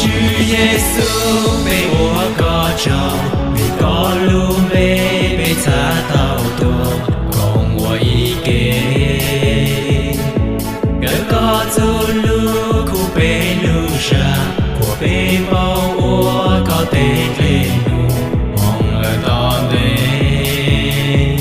Tswv Yexus, peb ua koj tsaug vim koj lub npe peb txhaj tau tuav koom ua ib ke. Kawm koj txuj lus khuv peb lub zag, kuas peb paub ua koj tej dej num moo lawm tom ntej.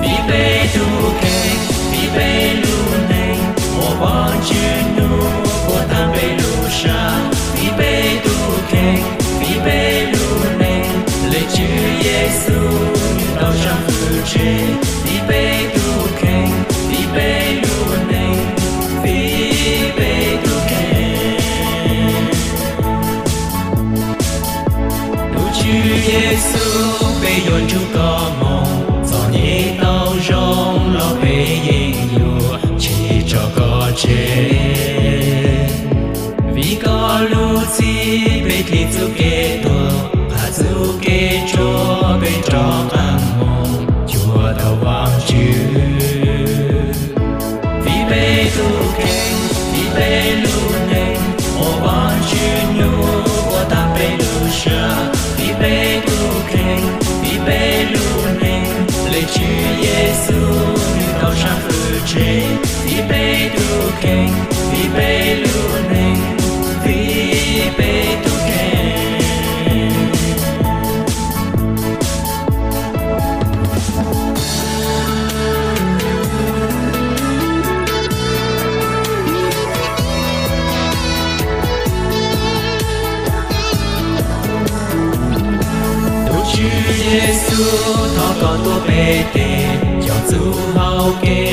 Vim peb tus kheej, vim peb lub neej, ua Vajtswv nug puag tag peb lub zag. Vim peb tus kheej, vim peb lub neej, le Tswv Yexus nws tau sab fwm tseg. Vim peb tus kheej, vim peb lub neej, vim peb tus kheej. Tus Tswv Yexus, peb yuav ntsug koj moo, txom nyem tau zoo los peb yeej yuav tsis tso koj tseg. Vim koj lub txim peb dlig txuj kev tuag, qha txuj kev tsuaj peb rov qab moo cuag tau Vajtswv. Vim peb tus kheej, vim peb lub neej, ua Vajtswv nug puag tag peb lub zag. Vim peb tus kheej, vim peb lub neej, le Tswv Yexus nws tau sab fwm tseg. Vim peb tus kheej, vim peb lub neej, vim peb tus kheej. Tus Tswv Yexus, thov koj tuav peb tes, coj txuj hau kev